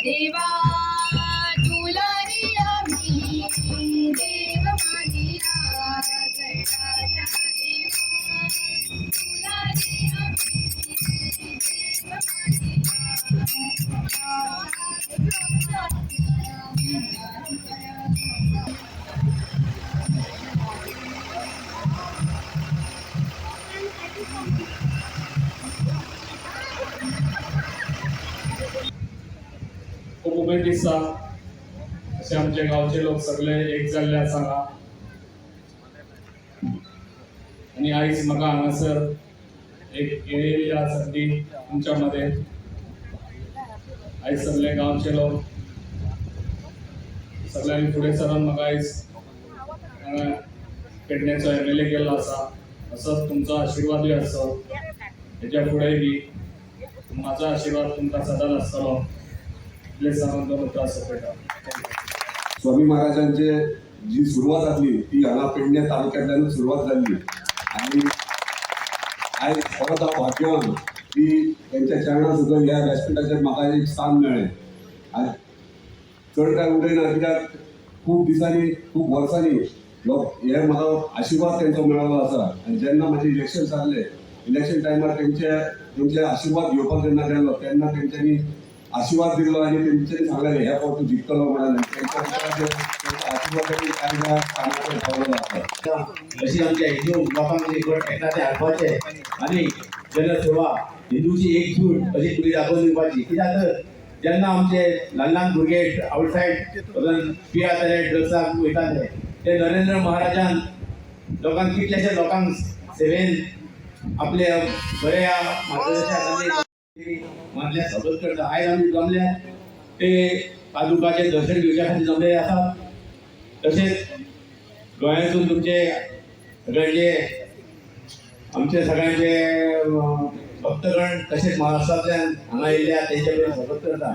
देवा, तुला रे आम्ही देव मानिला. गडाच्या देवा, तुला रे आम्ही देव मानिला. खूब उमेद दिसता. अशे आमचे गांवचे लोक सगळे एक जाल्ले आसा हांगा आनी आयज म्हाका हांगासर एक येयल्ली आसा ती तुमच्या मदें. आयज सगळे गांवचे लोक सगळ्यांनी फुडें सरून म्हाका आयज हांगा पेडण्याचो एमएलए केल्लो आसा. असोच तुमचो आशिर्वादूय आसचो हेच्या फुडेंय बी. म्हाजो आशिर्वाद तुमकां सदांच आसतलो इतलें सांगून दोन उतरां सोंपयता. स्वामी महाराजांचे जी सुरवात जातली ती हांगा पेडणे तालुक्यांतल्यानूच सुरवात जाल्ली आनी आयज परत हांव भाग्यवान की तेंच्या चरणा सकयल ह्या व्यासपिठाचेर म्हाका एक स्थान मेळ्ळें. आनी चड कांय उलयना, कित्याक खूब दिसांनी, खूब वर्सांनी लोक हे म्हाका आशिर्वाद तेंचो मेळ्ळो आसा. आनी जेन्ना म्हाजें इलेक्शन जाल्लें, इलेक्शन टायमार तेंचे तेंचे आशिर्वाद घेवपाक जेन्ना गेलो तेन्ना तेंच्यांनी आशिर्वाद दिल्लो आनी तेंच्यांनी सांगलें, ह्या फावट तूं जिखतलो म्हणाले. तेंच्या उतराचेर, तेंच्या आशिर्वादांनी आयज ह्या स्थानाचेर पावलेलो आसा. अशी आमच्या हिंदू लोकांक एकवट एकठांय हाडपाचे आनी जनसेवा, हिंदूची एकजूट अशी फुडें दाखोवन दिवपाची. कित्याक तर जेन्ना आमचे ल्हान ल्हान भुरगे आवटसायड वचून पियाताले, ड्रग्साक वयताले, ते नरेंद्र महाराजान लोकांक, कितल्याशा लोकांक सेवेन आपले बऱ्या मार्गदर्शनाखातीर मदल्या सपोर्ट करता. आयज आमी जमल्या ते पादुकाचें दर्शन घेवच्या खातीर जमलेले आसात. तशेंच गोंयांतून तुमचे सगळ्यांचे, आमचे सगळ्यांचे भक्तगण, तशेंच महाराष्ट्रांतल्यान हांगा येयल्ले आहा, तेंचे कडेन स्वागत करता.